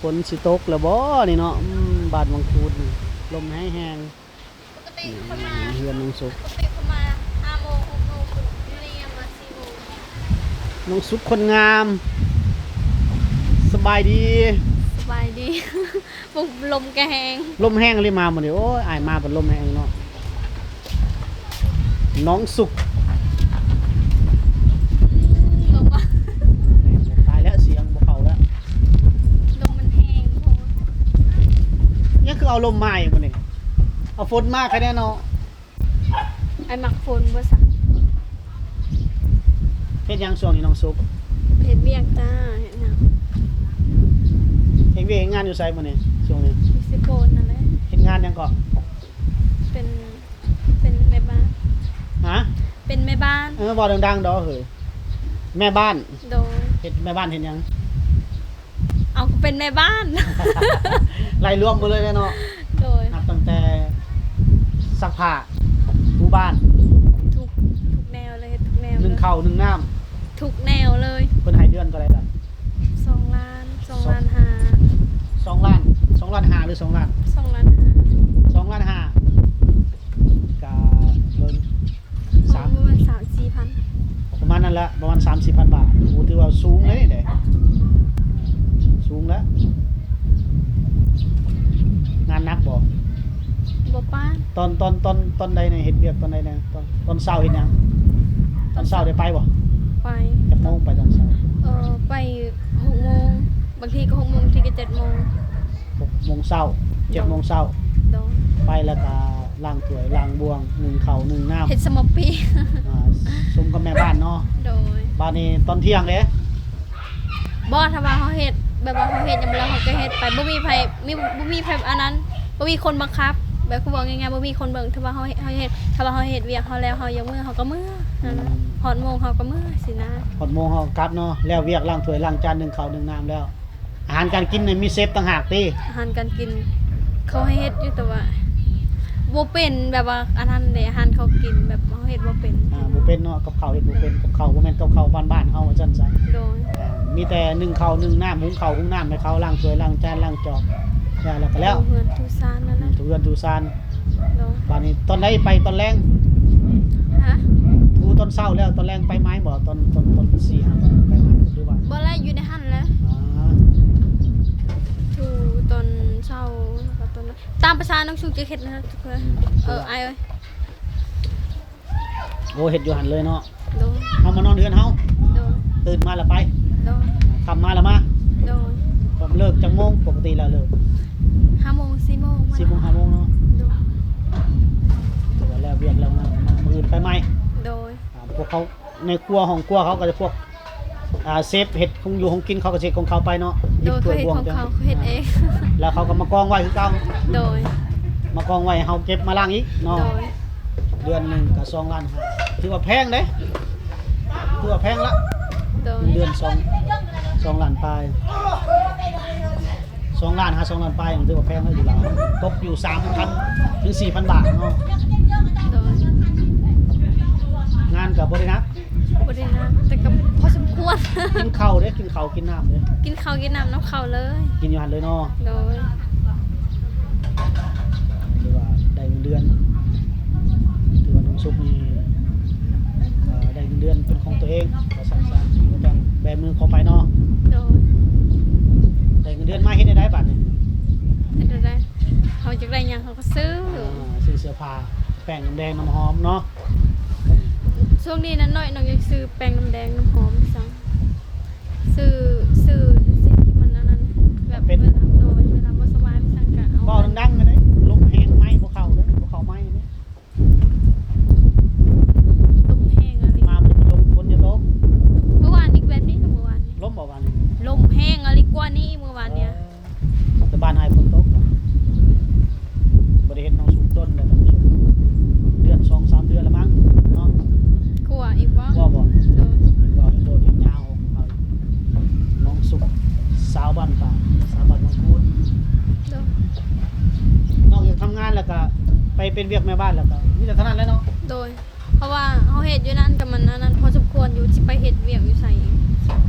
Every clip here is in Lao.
ຝົນຊິຕົກແລ້ວບໍ່ນີ້ເນາະ? ອືມ ບ້ານວັງຄູນນີ້ ລົມແຮງໆ. ປະກະຕິເພິ່ນມາ ເຮືອນນ້ອງສຸກ ປະກະຕິເພິ່ນມາຫ້າໂມງ ຫົກໂມງ ມື້ນີ້ຍັງມາສີ່ໂມງ. ນ້ອງສຸກຄົນງາມ ສະບາຍດີ. ສະບາຍດີ. ໂອ້ ລົມກະແຮງ ລົມແຮງອີ່ຫຼີມາມື້ນີ້. ໂອ້ຍ ອ້າຍມາບັດລົມແຮງເນາະ ນ້ອງສຸກ. ອືມ ລົມວ່າ ຕາຍແລ້ວ ສຽງບໍ່ເຂົ້າແລ້ວ ລົມມັນແຮງໂພດ. ຍັງຄືເອົາລົມມາອີກມື້ນີ້ ເອົາຝົນມາໃຄແນ່ເນາະ. ອ້າຍມັກຝົນບໍ່ຊະ? ເຮັດຫຍັງຊ່ວງນີ້ນ້ອງສຸກ? ເຮັດວຽກຈ້າ. ເຮັດຫຍັງ? ເຮັດວຽກເຮັດງານຢູ່ໃສມື້ນີ້ ຊ່ວງນີ້? ຢູ່ເຊໂປນນັ້ນແຫຼະ. ເຮັດງານຫຍັງເກາະ? ເປັນ ເປັນແມ່ບ້ານ. ຮະ? ເປັນແມ່ບ້ານ. ເອີ ເວົ້າດັງໆ ດອກເຮີຍ. ແມ່ບ້ານ? ໂດຍ. ເຮັດ ແມ່ບ້ານເຮັດຫຍັງ? ເອົາ ເປັນແມ່ບ້ານ ໄລ່ລວມໝົດເລີຍເນາະ. ໂດຍ. ນັບຕັ້ງແຕ່ຊັກຜ້າ ຖູບ້ານ ທຸກ ທຸກແນວເລີຍ ເຮັດທຸກແນວເລີຍ. ໜຶ້ງເຂົ້າໜຶ້ງນ້ຳ ທຸກແນວເລີຍ. ເພິ່ນໃຫ້ເດືອນເທົ່າໃດລະ? ສອງລ້ານ ສອງລ້ານຫ້າ. ສອງລ້ານ ສອງລ້ານຫ້າ ຫຼື ສອງລ້ານ? ສອງລ້ານຫ້າ. ສອງລ້ານຫ້າ ກະເບິ່ງ ສາມ ປະມານສາມສີ່ພັນ ປະມານນັ້ນແຫຼະ ປະມານສາມສີ່ພັນບາດ. ໂອ້ ຖືວ່າສູງເດ້ ສູງແລ້ວ. ງານໜັກບໍ່? ບໍ່ປານ. ຕອນ ຕອນ ຕອນ ຕອນໃດນີ້ ເຮັດວຽກຕອນໃດແດ່? ຕອນ ຕອນເຊົ້າເຮັດຫຍັງ? ຕອນເຊົ້າໄດ້ໄປບໍ່? ໄປ. ຈັກໂມງໄປຕອນເຊົ້າ? ເອີ ໄປຫົກໂມງ ບາງທີກໍຫົກໂມງ ບາງທີກໍເຈັດໂມງ. ຫົກໂມງເຊົ້າ ເຈັດໂມງເຊົ້າ. ໂດຍ. ໄປແລ້ວກໍລ້າງຖ້ວຍລ້າງບ່ວງ ໜຶ້ງເຂົ້າໜຶ້ງນ້ຳ ເຮັດສະໝໍກປີ້ ອ່າ ສົມກັບແມ່ບ້ານເນາະ. ໂດຍ. ບາດນີ້ຕອນທ່ຽງເດ້? ບໍ່ ຖ້າວ່າເຮົາເຮັດ ແບບວ່າເຮົາເຮັດຫຍັງແລ້ວ ເຮົາກໍເຮັດໄປ ບໍ່ມີໃຜ ມີ ບໍ່ມີໃຜອັນນັ້ນ ບໍ່ມີຄົນບັງຄັບ ແບບຄືເວົ້າງ່າຍໆ ບໍ່ມີຄົນເບິ່ງ. ຖ້າວ່າເຮົາ ເຮົາເຮັດ ຖ້າວ່າເຮົາເຮັດວຽກເຮົາແລ້ວ ເຮົາຢາກເມືອ ເຮົາກໍເມືອ ອືມ ຮອດໂມງເຮົາກໍເມືອຊີ້ນະ. ຮອດໂມງເຮົາກັບເນາະ ແລ້ວວຽກລ້າງຖ້ວຍລ້າງຈານ ໜຶ້ງເຂົ້າໜຶ້ງນ້ຳແລ້ວ. ອາຫານການກິນນີ້ມີເຊັບຕ່າງຫາກຕິ? ອາຫານການກິນເຂົາໃຫ້ເຮັດຢູ່ ແຕ່ວ່າບໍ່ເປັນ ແບບວ່າອັນນັ້ນເດ້ ອາຫານເຂົາກິນແບບເຮົາເຮັດບໍ່ເປັນ. ອ່າ ບໍ່ເປັນເນາະ ກັບເຂົ້າເຮັດບໍ່ເປັນ. ໂດຍ. ກັບເຂົ້າບໍ່ແມ່ນກັບເຂົ້າບ້ານໆເຮົາວ່າຊັ້ນຊະ. ໂດຍ. ອ່າ ມີແຕ່ໜຶ້ງເຂົ້າໜຶ້ງນ້ຳ ຫຸງເຂົ້າຫຸງນ້ຳໃຫ້ເຂົາ ລ້າງຖ້ວຍລ້າງຈານລ້າງຈອກ ແລ້ວກໍແລ້ວ ເຮືອນຖູຊານນັ້ນແຫຼະ. ອືມ ຖູເຮືອນຖູຊານ. ໂດຍ. ບາດນີ້ຕອນໃດໄປຕອນແລງ? ຮະ? ຖູຕອນເຊົ້າແລ້ວ ຕອນແລງໄປໃໝ່ບໍ່? ຕອນ ຕອນ ຕອນສີ່ຫ້າໂມງໄປໃໝ່ ຫຼືວ່າ ບໍ່ແລະ ຢູ່ໃນຫັ້ນແຫຼະ. ອ່າ ຖູຕອນເຊົ້າ ແລ້ວກໍຕອນ ຕາມພາສານ້ອງຊຸກຈະເຮັດນະທຸກຄົນ. ອືມ. ເອີ ອ້າຍເອີຍ. ໂອ້ ເຮັດຢູ່ຫັ້ນເລີຍເນາະ. ໂດຍ. ເຮົາມານອນເຮືອນເຮົາ. ໂດຍ. ຕື່ນມາແລ້ວໄປ. ໂດຍ. ຄ່ຳມາແລ້ວມາ. ໂດຍ. ເລີກຈັກໂມງ? ປົກກະຕິແລ້ວເລີກຫ້າໂມງ ສີ່ໂມງ ສີ່ໂມງ ຫ້າໂມງເນາະ. ໂດຍ. ຖືວ່າແລ້ວວຽກແລ້ວງານ ມາມື້ອື່ນໄປໃໝ່. ໂດຍ. ອ່າ ພວກເຂົາໃນຄົວ ຫ້ອງຄົວເຂົາກໍຈະພວກ ອ່າ ເຊຟເຮັດຂອງຢູ່ຂອງກິນ ເຂົາກໍຊິເຮັດຂອງເຂົາໄປເນາະ. ໂດຍ. ເຮັດຖ້ວຍບ່ວງ ເຂົາເຮັດຂອງເຂົາເຮັດເອງ. ແລ້ວເຂົາກໍມາກອງໄວ້ຄືເກົ່າ. ໂດຍ. ມາກອງໄວ້ ເຮົາເກັບມາລ້າງອີກເນາະ. ໂດຍ. ເດືອນໜຶ່ງກໍສອງລ້ານຫ້າ ຖືວ່າແພງເດ້ ຖືວ່າແພງລະ. ໂດຍ. ເດືອນສອງ ສອງລ້ານປາຍ ສອງລ້ານຫາສອງລ້ານປາຍ ຖືວ່າແພງເນາະ ຢູ່ລາວ ຕົກຢູ່ສາມພັນເຖິງສີ່ພັນບາດເນາະ. ໂດຍ. ງານກໍບໍ່ໄດ້ໜັກ ບໍ່ໄດ້ໜັກ ແຕ່ກໍພໍສົມຄວນ. ກິນເຂົ້າເດ້ ກິນເຂົ້າກິນນ້ຳເດ້? ກິນເຂົ້າກິນນ້ຳນຳເຂົາເລີຍ. ກິນຢູ່ຫັ້ນເລີຍເນາະ. ໂດຍ. ຖືວ່າໄດ້ເງິນເດືອນ ຖືວ່ານ້ອງສຸກນີ້ ເອີ ໄດ້ເງິນເດືອນເປັນຂອງຕົວເອງ ວ່າຊັ້ນຊະ ບໍ່ຕ້ອງແບມືເຂົ້າໄປເນາະ. ໂດຍ. ໄດ້ເງິນເດືອນມາເຮັດແນວໃດບາດນີ້? ເຮັດແນວໃດ? ເຮົາຢາກໄດ້ຫຍັງເຮົາກໍຊື້. ອ່າ ຊື້ເສື້ອຜ້າ ແປ້ງນ້ຳແດງນ້ຳຫອມເນາະ. ຊ່ວງນີ້ນະ ນ້ອຍນ້ອງຢາກຊື້ແປ້ງນ້ຳແດງນ້ຳຫອມຊັ້ນ ຊື້ ຊື້ສິ່ງທີ່ມັນອັນນັ້ນ ແບບເວລາ ໂດຍ ເວລາບໍ່ສະບາຍຊັ້ນກະເອົາ. ເວົ້າດັງໆແດ່ເດ້ ລົມແຮງໄມບໍ່ເຂົ້າເດ້ ບໍ່ເຂົ້າໄມເດ້. ລົມແຮງອີ່ຫຼີ ມາບໍ່ລົມ ຝົນຈະຕົກ. ເມື່ອວານນີ້ແບບນີ້ ເມື່ອວານນີ້ ລົມບໍ່ວານນີ້? ລົມແຮງອີ່ຫຼີກວ່ານີ້ເມື່ອວານນີ້. ແຕ່ບ້ານອ້າຍຝົນຕົກ ບໍ່ໄດ້ເຫັນນ້ອງສຸກດົນແລ້ວ ເດືອນສອງສາມເດືອນແລ້ວມັ້ງເນາະ. ກວ່າອີກບໍ່? ກວ່າບໍ່? ໂດຍ. ກວ່າເຫັນໂດດເຫັນຍາວ ນ້ອງສຸກ ສາວບ້ານປ່າ ສາວບ້ານວັງຄູນ. ໂດຍ. ນອກຈາກທຳງານແລ້ວກະໄປເປັນວຽກແມ່ບ້ານແລ້ວກະມີແຕ່ເທົ່ານັ້ນແຫຼະເນາະ. ໂດຍ. ເພາະວ່າເຮົາເຮັດຢູ່ນັ້ນກໍມັນອັນນັ້ນພໍສົມຄວນຢູ່ ຊິໄປເຮັດວຽກຢູ່ໃສອີກ?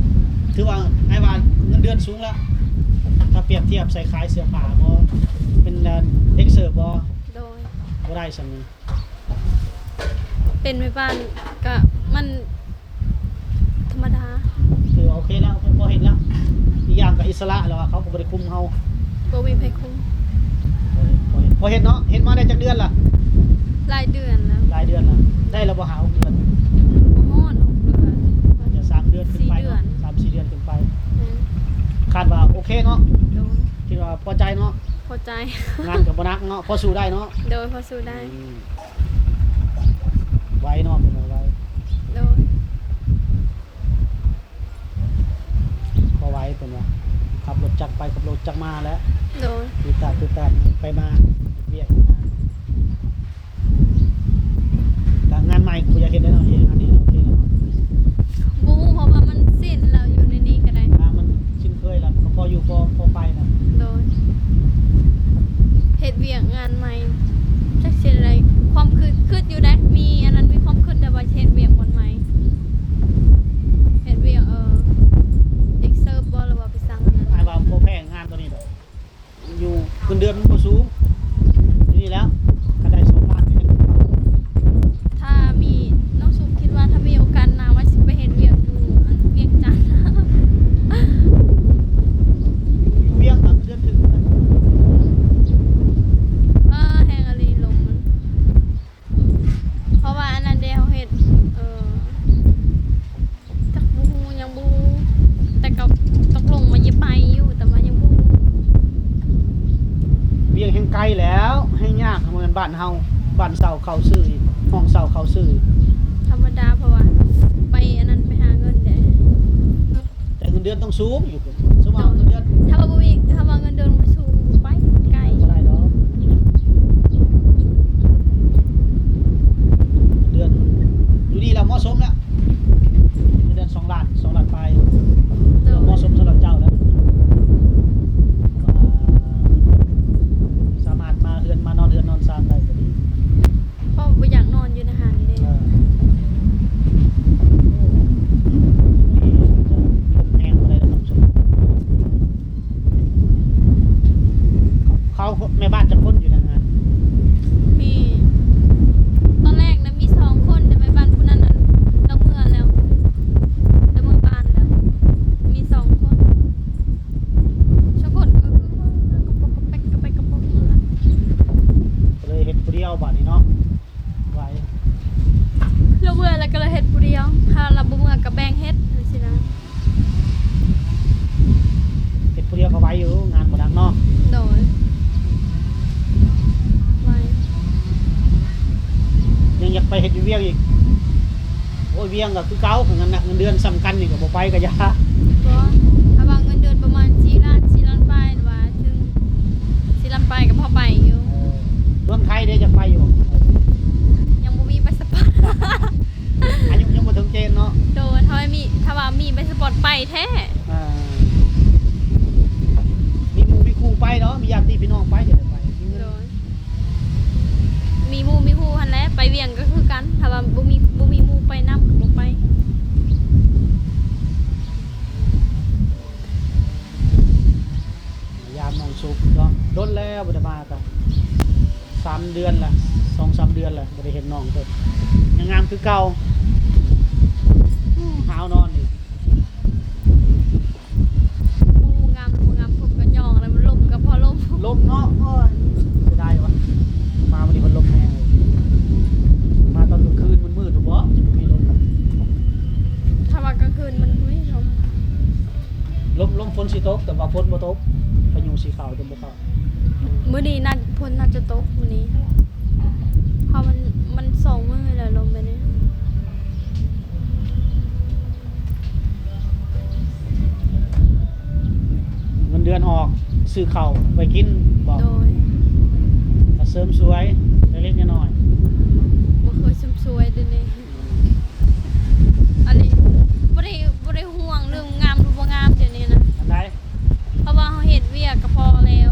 ຖືວ່າອ້າຍວ່າເງິນເດືອນສູງແລ້ວ. ຖ້າປຽບທຽບໃສ່ຂາຍເສື້ອຜ້າບໍ່ ເປັນເດັກເສີບບໍ່? ໂດຍ. ບໍ່ໄດ້ສ່ຳນີ້. ເປັນແມ່ບ້ານກະມັນທຳມະດາ ຖືວ່າໂອເຄແລ້ວ ພໍເຮັດແລ້ວ. ອີກຢ່າງກະອິດສະຫຼະແລ້ວ ເຂົາກະບໍ່ໄດ້ຄຸມເຮົາ ບໍ່ມີໃຜຄຸມ. ພໍເຮັດ ພໍເຮັດ ພໍເຮັດເນາະ. ເຮັດມາໄດ້ຈັກເດືອນລະ? ຫຼາຍເດືອນແລ້ວ. ຫຼາຍເດືອນລະ. ໄດ້ລະບໍ່ ຫ້າຫົກເດືອນ? ບໍ່ຮອດຫົກເດືອນ ອາດຈະສາມເດືອນຂຶ້ນໄປເນາະ ສາມສີ່ເດືອນຂຶ້ນໄປ. ແມ່ນ. ຄາດວ່າໂອເຄເນາະ? ໂດຍ. ຄິດວ່າພໍໃຈເນາະ? ພໍໃຈ. ງານກະບໍ່ໜັກເນາະ ພໍສູ້ໄດ້ເນາະ? ໂດຍ ພໍສູ້ໄດ້. ອືມ ໄວເນາະ ເພິ່ນວ່າໄວ. ໂດຍ. ພໍໄວເພິ່ນວ່າ ຂັບລົດຈັກໄປຂັບລົດຈັກມາແຫຼະ. ໂດຍ. ຄືຕາດຄືຕາດໄປມາ ວຽກງານ ກະງານໃໝ່ກະບໍ່ຢາກເຮັດແລ້ວເນາະ ເຮັດງານນີ້ໂອເຄແລ້ວເນາະ. ບໍ່ຮູ້ ເພາະວ່າມັນຊິນແລ້ວ ຢູ່ໃນນີ້ກະໄດ້ ອ່າ ມັນຊິນເຄີຍແລ້ວ ກະພໍຢູ່ ພໍ ພໍໄປແລ້ວ. ໂດຍ. ເຮັດວຽກງານໃໝ່ ຈັກຊິໄດ້ ຄວາມຄິດ ຄິດຢູ່ໃດ໋ ມີອັນນັ້ນ ມີຄວາມຄິດແຕ່ວ່າຊິເຮັດວຽກບ່ອນໃໝ່ ເຮັດວຽກ ເອີ ເດັກເສີບບໍ່ ຫຼືວ່າໄປສັ່ງອັນນັ້ນ. ອ້າຍວ່າບໍ່ແພງງານໂຕນີ້ດອກ ຢູ່ ເງິນເດືອນມັນບໍ່ສູງ ຢູ່ນີ້ແລ້ວ ຄັນໄດ້ສອງລ້ານກະຍັງ ຖ້າມີ ນ້ອງສຸກຄິດວ່າຖ້າມີໂອກາດໜ້າວ່າຊິໄປເຮັດວຽກຢູ່ອັນວຽງຈັນ. ຢູ່ ຢູ່ວຽງນະ ເດືອນຖືກນະ. ເອີ ແຮງອີ່ຫຼີ ລົມມັນ ເພາະວ່າອັນນັ້ນເດ ເຮົາເຮັດ ເອີ ຈັກບໍ່ຮູ້ ຍັງບໍ່ຮູ້ ແຕ່ກະຕົກລົງວ່າຈະໄປຢູ່ ແຕ່ວ່າຍັງບໍ່ຮູ້. ວຽງແຮງໄກແລ້ວ ແຮງຍາກ ບໍ່ແມ່ນບ້ານເຮົາ ບ້ານເຊົ່າເຂົ້າຊື້ອີກ ຫ້ອງເຊົ່າເຂົ້າຊື້. ທຳມະດາ ເພາະວ່າໄປອັນນັ້ນ ໄປຫາເງິນເດ. ແຕ່ເງິນເດືອນຕ້ອງສູງຢູ່ພຸ້ນ ສົມມຸດວ່າເງິນເດືອນ ຖ້າວ່າບໍ່ມີ ຖ້າວ່າເງິນເດືອນບໍ່ສູງ ບໍ່ໄປ ໄກ ບໍ່ໄດ້ດອກ. ເດືອນຢູ່ນີ້ລະເໝາະສົມລະ ເດືອນສອງລ້ານ ສອງລ້ານປາຍ ໂດຍ ເໝາະສົມສຳລັບເຈົ້າລະ ວ່າສາມາດມາເຮືອນ ມານອນເຮືອນນອນຊານໄດ້ກະດີ ເພາະບໍ່ຢາກນອນຢູ່ໃນຫັ້ນເດ. ເອີ ນີ້ຈະລົມແຮງບໍ່ໄດ້ລະ ທ່ານຜູ້ຊົມ. ເຂົາ ແມ່ບ້ານຈັກຄົນຢູ່ໃນງານ? ມີ ຕອນແລກນະມີສອງຄົນ ແຕ່ແມ່ບ້ານຜູ້ນັ້ນນະລາວເມືອແລ້ວ ລາວເມືອບ້ານແລ້ວ ມີສອງຄົນ ສອງຄົນກະຄືກະປອກກະແປກ ກະແປກກະປອກນັ້ນລະ ກະເລີຍເຮັດຜູ້ດຽວບາດນີ້ເນາະ. ໄວ ລາວເມືອແລ້ວກະເລີຍເຮັດຜູ້ດຽວ ຖ້າລາວບໍ່ເມືອກະແບ່ງເຮັດຈັ່ງຊີ້ນະ. ເຮັດຜູ້ດຽວກະໄວຢູ່ ງານບໍ່ໜັກເນາະ. ໂດຍ ໄວ. ຍັງຢາກໄປເຮັດຢູ່ວຽງອີກ? ໂອ້ຍ ວຽງກະຄືເກົ່າ ຄັນໜັກເງິນເດືອນສ່ຳກັນນີ້ກະບໍ່ໄປກະຢ່າ. ບໍ່ ຖ້າວ່າເງິນເດືອນປະມານສີ່ລ້ານ ສີ່ລ້ານປາຍ ຫຼືວ່າເຖິງສີ່ລ້ານປາຍກະພໍໄປຢູ່. ເອີ ເມືອງໄທເດ ຢາກໄປຢູ່ບໍ່? ຍັງບໍ່ມີໃບສະປອດ ອາຍຸຍັງບໍ່ເຖິງເກນເນາະ. ໂດຍ ຖ້າວ່າມີ ຖ້າວ່າມີໃບສະປອດໄປແທ້. ອ່າ ມີໝູ່ມີຄູ່ໄປເນາະ ມີຍາດຕິພີ່ນ້ອງໄປກະໄດ້ໄປ. ໂດຍ ມີໝູ່ມີຄູ່ຫັ້ນແຫຼະ ໄປວຽງກະຄືກັນ ຖ້າວ່າບໍ່ມີ ບໍ່ມີໝູ່ໄປນຳກະບໍ່ໄປ. ມາຢາມນ້ອງສຸກເນາະ ດົນແລ້ວບໍ່ໄດ້ມາ ສາມເດືອນລະ ສອງສາມເດືອນລະ ບໍ່ໄດ້ເຫັນນ້ອງເພິ່ນ ຍັງງາມຄືເກົ່າ. ຫາວນອນອີກ ໂອ້ ງາມບໍ່ງາມ ຜົມກະຍ້ອງແລ້ວ ມັນລົມກະພໍລົມ ລົມເນາະ. ໂອ້ຍ ເສຍດາຍວ່າ ມາມື້ນີ້ມັນລົມແຮງເລີຍ ມາຕອນກາງຄືນມືດໆ ບໍ່ ຊິບໍ່ມີລົມ. ຖ້າວ່າກາງຄືນມັນບໍ່ມີລົມ ລົມ ລົມຝົນຊິຕົກ ແຕ່ວ່າຝົນບໍ່ຕົກ ພາຍຸຊິເຂົ້າ ຈົນບໍ່ເຂົ້າ. ມື້ນີ້ໜ້າ ຝົນໜ້າຈະຕົກມື້ນີ້ ເພາະມັນ ມັນສອງມື້ແລ້ວລົມແບບນີ້. ເງິນເດືອນອອກ ຊື້ເຂົ້າໄວ້ກິນບໍ່? ໂດຍ ກະເສີມສວຍເລັກໆນ້ອຍໆ. ບໍ່ເຄີຍເສີມສວຍເດນີ້. ອັນນີ້ບໍ່ໄດ້ ບໍ່ໄດ້ຫ່ວງເລື່ອງງາມຫຼືບໍ່ງາມດຽວນີ້ນະ. ອັນໃດ? ເພາະວ່າເຮົາເຮັດວຽກກະພໍແລ້ວ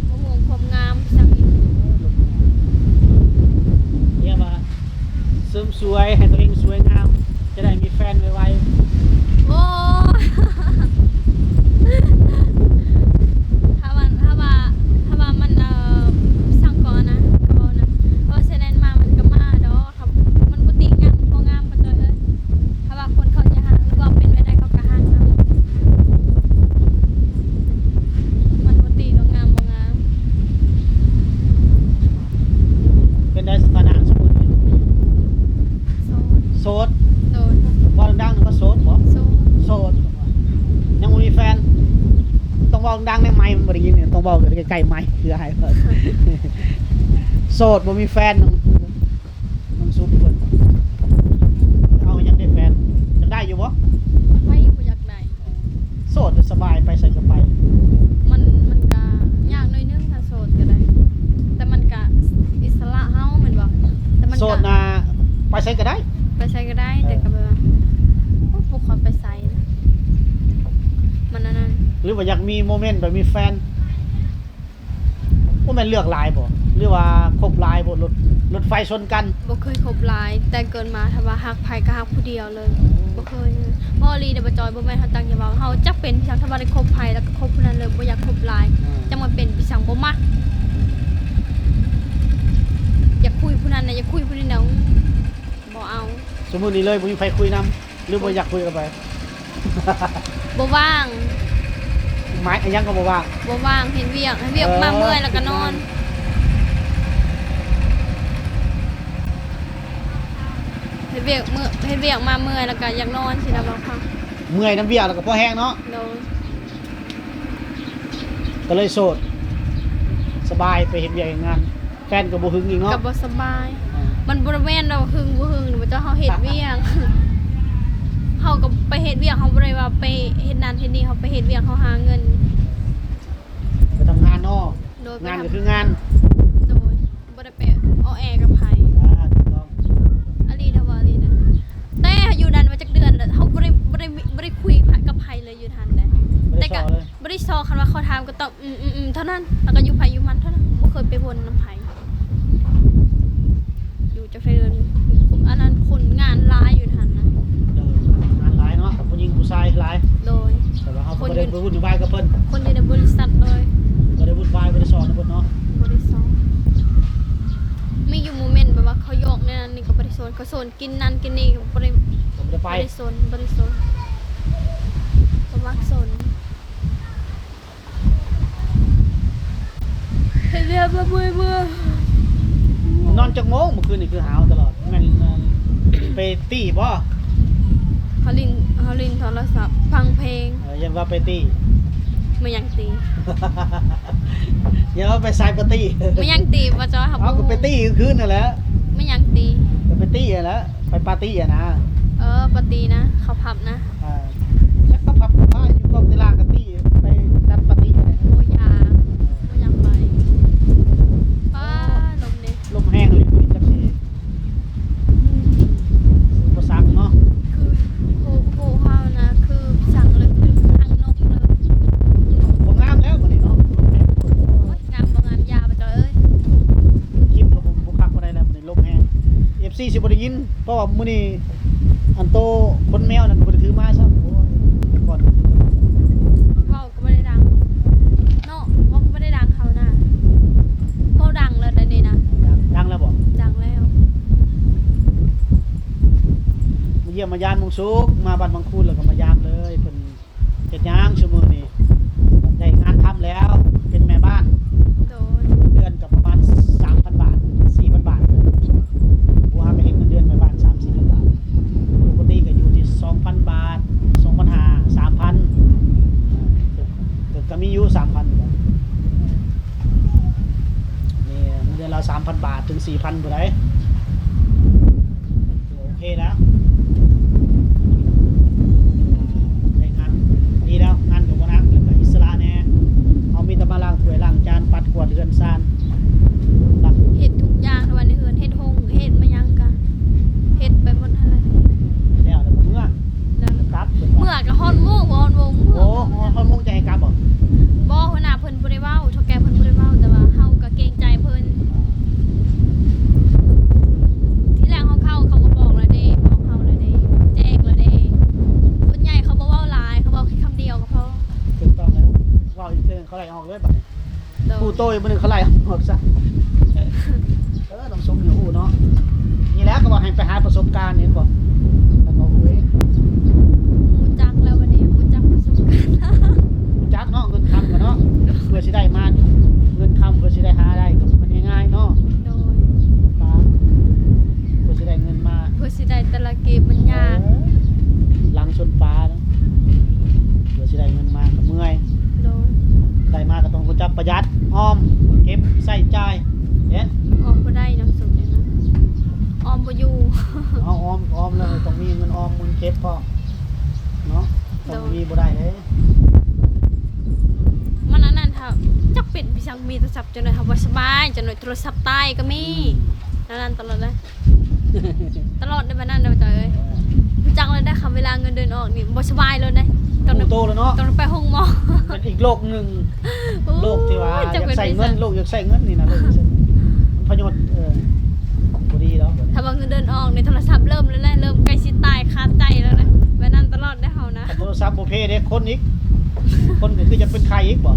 ບໍ່ຫ່ວງຄວາມງາມອີ່ຫຍັງອີກ. ຮຽນວ່າເສີມສວຍໃຫ້ໂຕເອງສວຍງາມ ຈະໄດ້ມີແຟນໄວໆ. ໂອ້ຍ. ເວົ້າດັງໃນໄມ ມັນບໍ່ໄດ້ຍິນ. ຕ້ອງເວົ້າໃກ້ໆໄມ ຄືອ້າຍເພິ່ນ. ໂສດ ບໍ່ມີແຟນ ນ້ອງ ນ້ອງສຸກເພິ່ນ ເອົາຫຍັງໄດ້ແຟນ? ຢາກໄດ້ຢູ່ບໍ່? ຂ້ອຍບໍ່ຢາກໄດ້. ໂສດສະບາຍ ໄປໃສກໍໄປ. ມັນ ມັນກະຍາກໜ້ອຍໜຶ່ງ ຖ້າໂສດກໍໄດ້ ແຕ່ມັນກະອິດສະຫຼະເຮົາແມ່ນບໍ່? ແຕ່ມັນກະ ໂສດນະ ໄປໃສກໍໄດ້ ໄປໃສກໍໄດ້. ເອີ ແຕ່ກໍແບບວ່າ ໂອ້ ບໍ່ຄ່ອຍໄປໃສນະ ມັນອັນນັ້ນ. ຫຼືວ່າຢາກມີໂມເມັນແບບມີແຟນ? ບໍ່ແມ່ນເລືອກຫຼາຍບໍ່ ຫຼືວ່າຄົບຫຼາຍບໍ່? ລົດ ລົດໄຟຊົນກັນ. ບໍ່ເຄີຍຄົບຫຼາຍ ແຕ່ເກີດມາ ຖ້າວ່າຮັກໃຜກໍຮັກຜູ້ດຽວເລີຍ. ບໍ່ເຄີຍ ເວົ້າອີ່ຫຼີເດ້ ບໍ່ຈອຍ. ບໍ່ແມ່ນເຮົາຕັ້ງໃຈເວົ້າ ເຮົາຈັກເປັນຈັ່ງ ຖ້າວ່າໄດ້ຄົບໃຜແລ້ວກໍຄົບຜູ້ນັ້ນເລີຍ ບໍ່ຢາກຄົບຫຼາຍ. ອືມ ຈັ່ງວ່າເປັນຈັ່ງບໍ່ມັກ ຢາກຄຸຍຜູ້ນັ້ນນະ ຢາກຄຸຍຜູ້ນີ້ນະ ບໍ່ເອົາ. ຊຸມື້ນີ້ເລີຍ ບໍ່ມີໃຜຄຸຍນຳ ຫຼືບໍ່ຢາກຄຸຍກັບໃຜ? ບໍ່ວ່າງ. ໝາຍ ອີ່ຫຍັງກໍບໍ່ວ່າງ? ບໍ່ວ່າງ ເຮັດວຽກ ເຮັດວຽກ ເອີ ມາເມື່ອຍແລ້ວກໍນອນ ເຮັດວຽກເມື່ອ ເຮັດວຽກມາເມື່ອຍແລ້ວກໍຢາກນອນຊີ້ນະ. ເອີ ເວົ້າຟັງ ເມື່ອຍນຳວຽກແລ້ວກໍພໍແຮງເນາະ. ໂດຍ ກໍເລີຍໂສດ ສະບາຍ ໄປເຮັດວຽກເຮັດງານ. ແຟນກໍບໍ່ຫຶງອີກເນາະ ກໍບໍ່ສະບາຍ. ອືມ ມັນບໍ່ໄດ້ແມ່ນວ່າຫຶງບໍ່ຫຶງ ເຈົ້າ ເຮົາເຮັດວຽກ ເຮົາກໍໄປເຮັດວຽກ ເຮົາບໍ່ໄດ້ວ່າໄປເຮັດນັ້ນເຮັດນີ້ ເຮົາໄປເຮັດວຽກ ເຮົາຫາເງິນ. ໄປທຳງານເນາະ. ໂດຍ ງານກໍຄືງານ. ໂດຍ ບໍ່ໄດ້ໄປເອາະແອກັບໃຜ. ອ່າ ຖືກຕ້ອງ ອີ່ຫຼີເດີ ເວົ້າອີ່ຫຼີນະ. ແຕ່ຢູ່ນັ້ນມາຈັກເດືອນແລ້ວ ເຮົາບໍ່ໄດ້ ບໍ່ໄດ້ ບໍ່ໄດ້ຄຸຍກັບໃຜເລີຍ ຢູ່ຫັ້ນນະ. ບໍ່ໄດ້ ແຕ່ກໍ ຊໍເລີຍ ບໍ່ໄດ້ຊໍ ຄັນວ່າເຂົາຖາມກໍຕອບ ອືມໆໆ ເທົ່ານັ້ນ ແລ້ວກໍຢູ່ໃຜຢູ່ມັນເທົ່ານັ້ນ ບໍ່ເຄີຍໄປວົນນຳໃຜ. ຢູ່ຈັກເດືອນ ອັນນັ້ນຄົນງານຫຼາຍຢູ່ຫັ້ນນະ. ເອີ ງານຫຼາຍເນາະ ຜູ້ຍິງຜູ້ຊາຍຫຼາຍ. ໂດຍ ແຕ່ວ່າເຮົາກໍບໍ່ໄດ້ໄປວຸ່ນວາຍກັບເພິ່ນ ຄົນຢູ່ໃນບໍລິສັດເລີຍ ບໍ່ໄດ້ວຸ່ນວາຍ ບໍ່ໄດ້ຊໍນຳເພິ່ນເນາະ. ບໍ່ໄດ້ຊໍ ມີຢູ່ໂມເມັນແບບວ່າເຂົາຢອກແນວນັ້ນນີ້ກໍບໍ່ໄດ້ຊອນ ເຂົາຊວນ ກິນນັ້ນກິນນີ້ກໍບໍ່ໄດ້ ກໍບໍ່ໄດ້ໄປ ບໍ່ໄດ້ສົນ ບໍ່ໄດ້ສົນ ບໍ່ມັກສົນ. ເຮັດວຽກມາເມື່ອຍໆ. ນອນຈັກໂມງ? ມື້ຄືນນີ້ຄືຫາວຕະຫຼອດ. ແມ່ນໄປຕີບໍ່? ເຮົາຫຼິ້ນ ເຮົາຫຼິ້ນໂທລະສັບ ຟັງເພງ. ເອີ ຢ້ານວ່າໄປຕີ. ແມ່ນຫຍັງຕີ? ຢ່າວ່າໄປສາຍປາຕີ້. ແມ່ນຫຍັງຕີ ບໍ່ຈອຍ ເຮົາ ເຮົາກໍໄປຕີກາງຄືນນັ້ນແຫຼະ. ແມ່ນຫຍັງຕີ? ກໍໄປຕີຫັ້ນແຫຼະ ໄປປາຕີ້ຫັ້ນນະ. ເອີ ປາຕີ້ນະ ເຂົ້າຜັບນະ. ອ່າ ຈັກເຂົ້າຜັບເຂົ້າບາຣ ຢູ່ກ້ອງຕະລ່າງກໍຕີ ໄປຈັດປາຕີ້ຫັ້ນແຫຼະ. ໂອ້ ຢ່າ ບໍ່ຢາກໄປ. ປ້າ ລົມເດ້ ລົມແຮງອີ່ຫຼີ ຈັກຊິ ອຸປະສັກເນາະ. ຄືໂຮ ໂຮເຮົານະ ຄືສັງເລີຍ ຄືຮັງນົກເລີຍ. ບໍ່ງາມແລ້ວບັດນີ້ເນາະ ລົມແຮງ. ໂອ້ຍ ງາມບໍ່ງາມ ຢ່າ ບໍ່ຈອຍເອີຍ. ຄລິບກໍບໍ່ ບໍ່ຄັກປານໃດແລ້ວ ມື້ນີ້ລົມແຮງ ເອັຟຊີຊິບໍ່ໄດ້ຍິນ ເພາະວ່າມື້ນີ້ອັນໂຕຂົນແມວນັ້ນກໍບໍ່ໄດ້ຖືມາຊ້ຳ. ໂອ້ຍ ກ່ອນ ເວົ້າກໍບໍ່ໄດ້ດັງເນາະ ເວົ້າກໍບໍ່ໄດ້ດັງເຮົານະ. ເວົ້າດັງແລ້ວໃດນີ້ນະ ດັງ ດັງແລ້ວບໍ? ດັງແລ້ວ. ມາຢ້ຽມມາຢາມນ້ອງສຸກ ມາບ້ານວັງຄູນແລ້ວກໍມາຢາມເລີຍ ເພິ່ນ ເຮັດຫຍັງຊຸມື້ນີ້? ໄດ້ງານທຳແລ້ວ ເປັນແມ່ບ້ານ. ໂດຍ. ເດືອນກໍປະມານສາມພັນບາດ ສີ່ພັນບາດ. ຜູ້ຫາກໍເຮັດເງິນເດືອນແມ່ບ້ານສາມສີ່ພັນບາດ. ປົກກະຕິກໍຢູ່ທີ່ສອງພັນບາດ ສອງພັນຫ້າ ສາມພັນ ກໍ ກໍມີຢູ່ສາມພັນ. ນີ້ເງິນເດືອນລາວສາມພັນບາດ ເຖິງສີ່ພັນພຸ້ນໃດ. ໂອເຄແລ້ວ ໄດ້ງານ ດີແລ້ວ ງານກໍບໍ່ໜັກ ແລ້ວກໍອິດສະຫຼະແດ່. ເຮົາມີແຕ່ມາລ້າງຖ້ວຍລ້າງຈານ ປັດກວາດເຮືອນຊານ ເຮັດທຸກຢ່າງ ແຕ່ວ່າໃນເຮືອນ ເຮັດຫົງ ເຮັດມາຫຍັງກະເຮັດໄປໝົດຫັ້ນແຫຼະ. ແລ້ວ ແລ້ວກໍເມືອ ແລ້ວກໍກັບ ເມືອກໍຮອດໂມງ ຮອດໂມງ ໂອ້ ຮອດໂມງຈະໃຫ້ກັບບໍ? ບໍ່ ຫົວໜ້າເພິ່ນບໍ່ໄດ້ເວົ້າ ເຖົ້າແກ່ເພິ່ນບໍ່ໄດ້ເວົ້າ ແຕ່ວ່າເຮົາກໍເກງໃຈເພິ່ນ. ທີແລກເຮົາເຂົ້າ ເຂົາກໍບອກແລ້ວເດ້ ບອກເຮົາແລ້ວເດ້ ແຈ້ງແລ້ວເດ້. ຄົນໃຫຍ່ເຂົາບໍ່ເວົ້າຫຼາຍ ເຂົາເວົ້າແຄ່ຄຳດຽວກໍພໍ. ຖືກຕ້ອງແລ້ວ ເວົ້າອີກເທື່ອໜຶ່ງເຂົາໄລ່ອອກເລີຍບາດນີ້. ໂດຍ. ຮູ້ໂຕອີກມື້ໜຶ່ງເຂົາໄລ່ອອກຊະ. ເອີ ຕ້ອງຊົມໃຫ້ຮູ້ເນາະ. ນີ້ແຫຼະກໍວ່າໃຫ້ໄປຫາປະສົບການ ເຫັນບໍ່? ແລ້ວກໍຮູ້ເອງ. ຮູ້ຈັກແລ້ວບັດນີ້ ຮູ້ຈັກປະສົບການ. ຮູ້ຈັກເນາະ ເງິນຄຳກໍເນາະ ເພື່ອຊິໄດ້ມາ ເງິນຄຳເພື່ອຊິໄດ້ຫາໄດ້ກໍບໍ່ແມ່ນງ່າຍໆເນາະ. ໂດຍ. ເພື່ອຊິໄດ້ເງິນມາ ເພື່ອຊິໄດ້ແຕ່ລະກີບມັນຍາກ. ເອີ ຫຼັງຊົນຝາເນາະ ເພື່ອຊິໄດ້ເງິນມາກໍເມື່ອຍ. ໂດຍ. ຈະປະຢັດ ອອມ ເກັບ ໃຊ້ຈ່າຍເດ້. ອອມບໍ່ໄດ້ນຳສົມນີ້ນະ ອອມບໍ່ຢູ່. ເຮົາອອມ ອອມແລ້ວຕ້ອງມີເງິນອອມ ເງິນເກັບພ້ອມເນາະ. ຕ້ອງມີ ບໍ່ໄດ້ເດ້. ມັນອັນນັ້ນ ຖ້າຈັກເປັນອີ່ຫຍັງ ມີໂທລະສັບ ຈັ່ງໃດເຮົາບໍ່ສະບາຍ ຈັ່ງໃດໂທລະສັບຕາຍກໍມີ. ແນວນັ້ນຕະຫຼອດເລີຍ ຕະຫຼອດໃນບັດນັ້ນເດີ ເຈົ້າເອີຍ. ຮູ້ຈັກແລ້ວໄດ໋ ຄຳເວລາເງິນເດືອນອອກນີ້ບໍ່ສະບາຍໂລດໄດ໋. ຕ້ອງ ຮູ້ໂຕແລ້ວເນາະ ຕ້ອງໄປໂຮງໝໍ. ເປັນອີກໂລກໜຶ່ງ ໂອ້ຍ ໂລກທີ່ວ່າຢາກໃຊ້ເງິນ ໂລກຢາກໃຊ້ເງິນນີ້ນະ ໂລກຢາກໃຊ້ເງິນ ພະຍົດ ເອີ ບໍ່ດີດອກ. ຖ້າວ່າເງິນເດືອນອອກນີ້ ໂທລະສັບເລີ່ມແລ້ວແຫຼະ ເລີ່ມໃກ້ຊິຕາຍຄາໃຈແລ້ວນະ. ແບບນັ້ນຕະຫຼອດເດ້ເຮົານະ. ໂທລະສັບບໍ່ເພເດ້ ຄົນອີກ ຄົນກໍຄືຈະເປັນໄຂ້ອີກບໍ?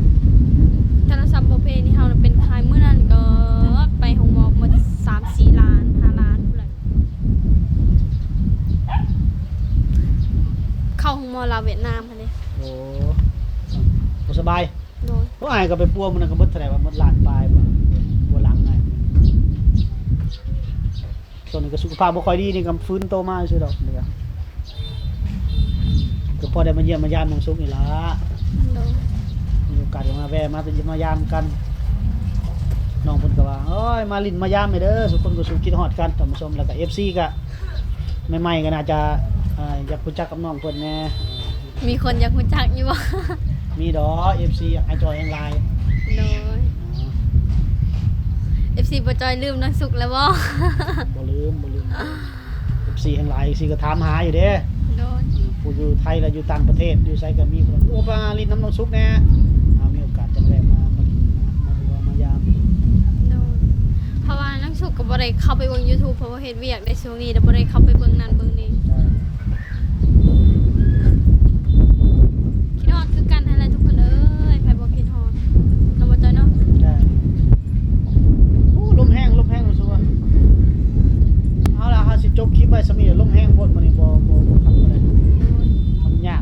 ໂທລະສັບບໍ່ເພນີ້ ເຮົາເປັນໄຂ້ ມື້ນັ້ນກໍໄປໂຮງໝໍໝົດສາມສີ່ລ້ານ ຫ້າລ້ານພຸ້ນແຫຼະ. ເຂົ້າໂຮງໝໍລາວຫວຽດນາມຫັ້ນເດ້. ໂອ້ ບໍ່ສະບາຍ. ໂດຍ. ໂອ້ ອ້າຍກໍໄປປົວມື້ນັ້ນກໍເບິດເທົ່າໃດວະ? ໝົດລ້ານປາຍບໍ? ປົວຫຼັງໄງ ຊ່ວງນີ້ກໍສຸຂະພາບບໍ່ຄ່ອຍດີ ນີ້ກໍຟື້ນໂຕມາຊື່ດອກ. ນີ້ກໍ ກໍພໍໄດ້ມາຢ້ຽມມາຢາມນ້ອງສຸກນີ້ລະ. ໂດຍ. ມີໂອກາດກໍມາແວ່ ມາຢ້ຽມມາຢາມກັນ. ນ້ອງເພິ່ນກໍວ່າ ໂອ້ຍ ມາຫຼິ້ນມາຢາມແດ່ເດີ ສຸຄົນກໍສຸຄິດຮອດກັນ ທ່ານຜູ້ຊົມ. ແລ້ວກໍເອັຟຊີກໍ ໃໝ່ໆ ກໍໜ້າຈະ ອ່າ ຢາກຮູ້ຈັກກັບນ້ອງເພິ່ນແດ່. ມີຄົນຢາກຮູ້ຈັກຢູ່ບໍ່? ມີດອກ ເອັຟຊີອ້າຍຈ່ອຍແຮ່ງຫຼາຍ. ໂດຍ. ເອັຟຊີບໍ່ຈ່ອຍລືມນ້ອງສຸກແລ້ວບໍ່? ບໍ່ລືມ ບໍ່ລືມ. ເອັຟຊີແຮ່ງຫຼາຍ ເອັຟຊີກໍຖາມຫາຢູ່ເດ້. ໂດຍ. ຜູ້ຢູ່ໄທ ແລະ ຢູ່ຕ່າງປະເທດ ຢູ່ໃສກໍມີຄົນ ໂອ້ ມາຫຼິ້ນນຳນ້ອງສຸກແດ່. ອ່າ ມີໂອກາດຈັ່ງແວະມາ ມາຫຼິ້ນ ມາ ມາຫົວມາຢາມ. ໂດຍ. ເພາະວ່ານ້ອງສຸກກໍບໍ່ໄດ້ເຂົ້າໄປເບິ່ງຢູທູບ ເພາະວ່າເຮັດວຽກໃນຊ່ວງນີ້ ແລ້ວບໍ່ໄດ້ເຂົ້າໄປເບິ່ງນັ້ນເບິ່ງນີ້. ຄິດຮອດຄືກັນຫັ້ນແຫຼະທຸກຄົນເອີຍ ໃຜບໍ່ຄິດຮອດເນາະ ບໍ່ຈ້ອຍເນາະ. ໂອ້ ລົມແຮງ ລົມແຮງສຸດ. ເອົາລະ ເຮົາຊິຈົບຄລິບໄວ້ສ່ຳນີ້ ລົມແຮງໂພດມື້ນີ້ ບໍ່ ບໍ່ ບໍ່ຄັກປານໃດ. ມັນຍາກ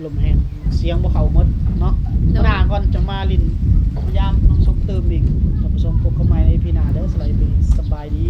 ລົມແຮງ ສຽງບໍ່ເຂົ້າໝົດເນາະ. ໂດຍ. ມື້ໜ້າກ່ອນຈະມາຫຼິ້ນມາຢາມນ້ອງສຸກຕື່ມອີກ ທ່ານຜູ້ຊົມ. ພົບກັນໃໝ່ໃນອີພີໜ້າເດີ. ສຳລັບອີພີນີ້ ສະບາຍດີ.